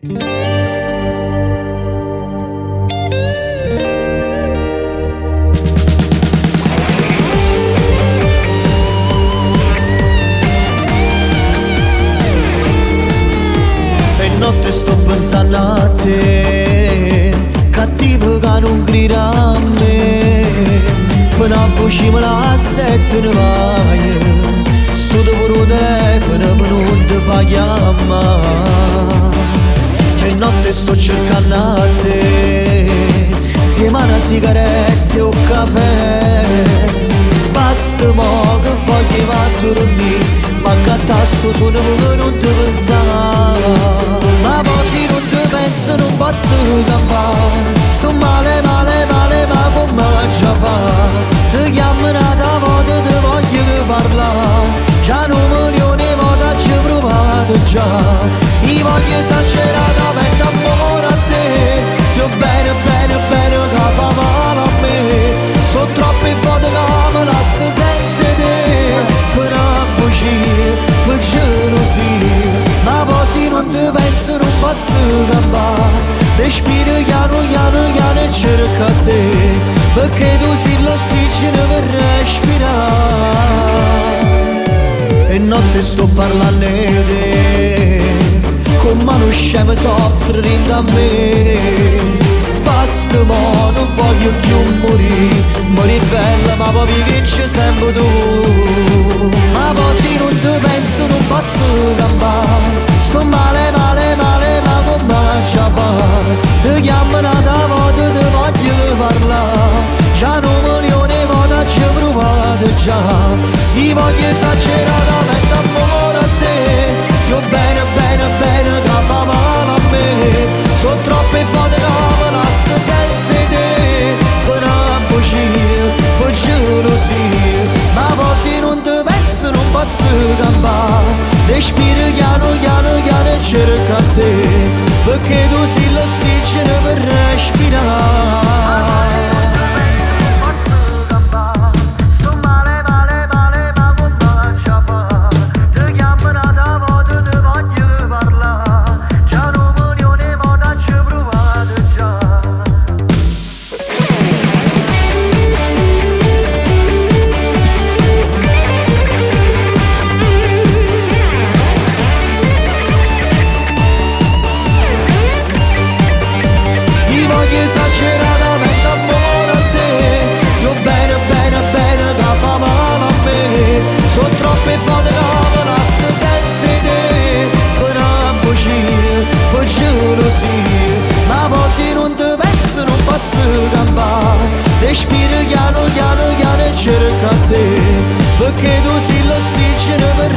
E notte sto pensando a te. Cattivo che non grida a me. Per una buccia me la sette ne vai. Sto pure il telefono ma non ti fa chiamare. E notte sto cercando a te. Insieme a una sigaretta e un caffè. Basta mo che voglio va a dormire. Ma catasto sono perché non ti pensare. Ma poi se non ti penso non posso campare. Sto male male male ma come già fa? Ti chiamo un'altra volta ti voglio parlare. Già un milione di volte ci ho provato già. Io voglio esageratamente amore a te. Se ho bene bene bene che fa male a me. Sono troppe volte che mi lascio senza te. Per una bugia, per gelosia. Ma poi se non ti penso non posso campare. Respiro piano piano piano e cerco a te. Perché tu sei l'ossigeno per respirare. E notte sto parlando di te. Come uno scemo soffre dentro a me. Basta mo, non voglio più morire. Morire bella ma poi che c'è sempre tu. Ma poi se non ti penso non posso campare. Sto male male male ma come già fa? Ti chiamo un'altra volta ti voglio parlare. Già un milione di volte ci ho provato già. Io voglio esageratamente amore a te. Se ho bene bene bene che fa male a me. Sono troppe volte che mi lascio senza te. Per una bugia, per gelosia. Ma poi se non ti penso non posso campare. Respiro piano piano piano e cerco a te. Perché tu sei l'ossigeno per respirare. Sto male male male ma come già fa? Ti chiamo un'altra volta ti voglio parlare. Già un milione di volte ci ho provato già. Io voglio esageratamente amore a te. Se ho bene bene bene che fa male a me. Sono troppe volte che mi lascio senza te. Per una bugia, per gelosia. Ma poi se non ti penso non posso campare. Respiro piano piano piano e cerco a te. Perché tu sei l'ossigeno per